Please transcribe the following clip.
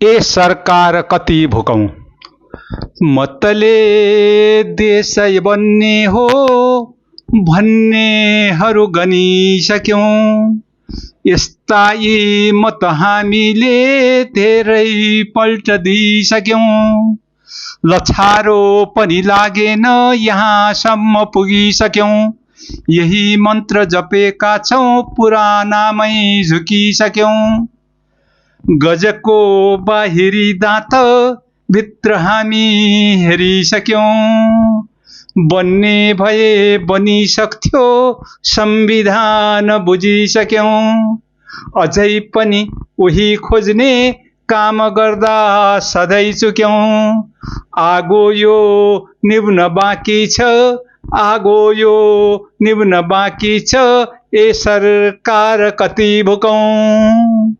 ए सरकार कति भुकौं, मतले देशै बन्ने हो भन्नेहरू गनिसक्यौं। यस्ता यी मत हामीले धेरै पल्ट दिइसक्यौं। लछारो पनि लागेन यहाँसम्म पुगिसक्यौं। यही मन्त्र जपेका छौं पुरानामै झुकिसक्यौं। गजको बाहिरी दाँत भित्र हामी हेरिसक्यौं। बन्ने भए बनिसक्थ्यो संविधान बुझिसक्यौं। अझै पनि उही खोज्ने काम गर्दा सधैँ चुक्यौं। आगो यो निभ्न बाँकी छ, आगो यो निभ्न बाँकी छ। ए सरकार कति भुकौं।